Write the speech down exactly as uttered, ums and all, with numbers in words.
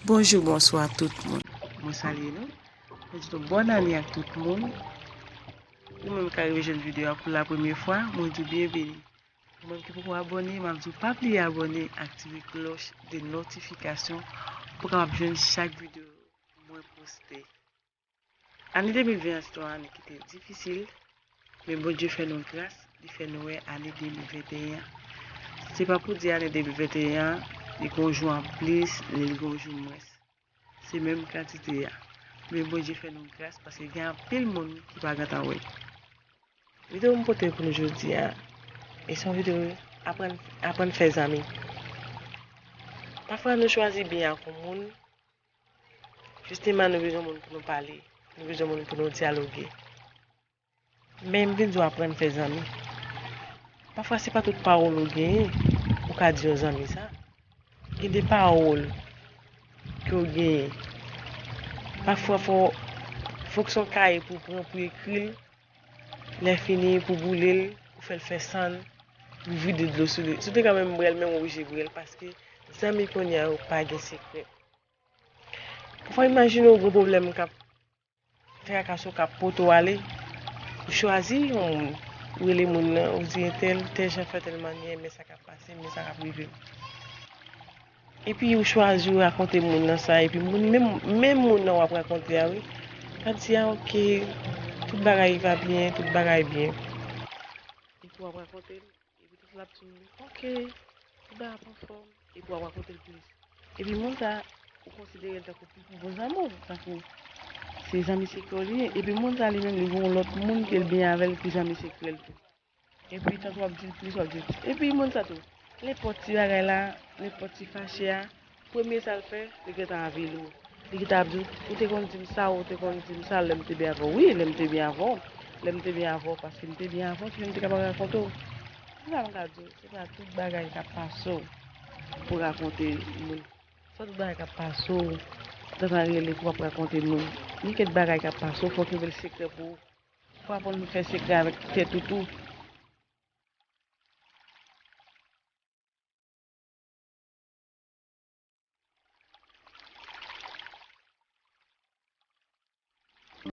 Bonjou, bonswa tout moun. Mwen salye nou. Mwen di nou bòn ane ak tout moun. Ou menm k arive jwenn videyo a pou la premye fwa, mwen di w byenveni. Ou menm ki poko abòne, m ap di w pa bliye abòne, aktive klòch de notifikasyon pou w kapab jwenn chak videyo mwen poste. Ane de mil ven an se yon ane ki te difisil, men Bondye fè nou gras, li fè nou wè ane de mil venteyen an. Se pa pou di ane de mil venteyen an, li gen yon jou anplis, li gen yon jou mwens. Se menm kantite a. Men Bondye fè nou gras paske gen anpil moun ki pa gentan wè. Videyo m pote pou nou jodi a, e se yon videyo aprann, aprann fè zanmi. Pafwa nou chwazi byen ak yon moun, jisteman nou bezwen moun pou nou pale, nou bezwen moun pou nou dyaloge. Men m vin di w aprann fè zanmi. Pafwa se pa tout pawòl ou genyen ou ka di yon zanmi sa. Gen de pawòl ke w genyen. Pafwa fò, fòk se yon kaye pou w pran pou ekri l. Lè fini pou boule l, pou fè l fè sann, pou vide dlo sou li. Si w te ka menm bwè l, menm w oblije bwè l paske zanmi kounye a yo pa gen sekrè. Pafwa imajine w gen yon pwoblèm k ap fè kaka sou w k ap pote w ale. Ou chwazi yon moun, ou rele moun nan, ou di entèl, tèl jan fè tèl mannyè, men sa k ap pase, men sa k ap rive m. Epi ou chwazi ou rakonte moun nan sa, epi moun, menm, menm moun nan w ap rakonte a, wi, l ap di, a, oke, tout bagay va byen, tout bagay byen. Epi w ap rakonte l, epi tout l ap di w, oke, tout bagay ap anfòm, epi w ap rakonte l plis. Epi moun sa, ou konsidere l tankou pi bon zanmi w, tankou se zanmi sekrè w li ye. Epi moun sa li menm, li gen yon lòt moun ke l byen avè l ki zanmi sekrè l tou. Epi tankou w ap di l plis, w ap di l plis. Epi moun sa tou, nenpòt ti bagay la, nenpòt ti fache a, premye sa l fè, li gentan avili w. Li gentan ap di w, ou te konn di m sa, ou te konn di m sa, lè m te byen avè w. Wi, lè m te byen avè w. Lè m te byen avè w, paske m te byen avè w, ki fè m te kapab rakonte w. Se sa m ka di w, se pa tout bagay k ap pase w pou rakonte moun. Se pa tout bagay k ap pase w, ou gentan rele pou w ap rakonte moun. Gen kèk bagay k ap pase w, fòk yo rele sekrè pou ou. Fò w aprann fè sekrè avèk tèt ou tou.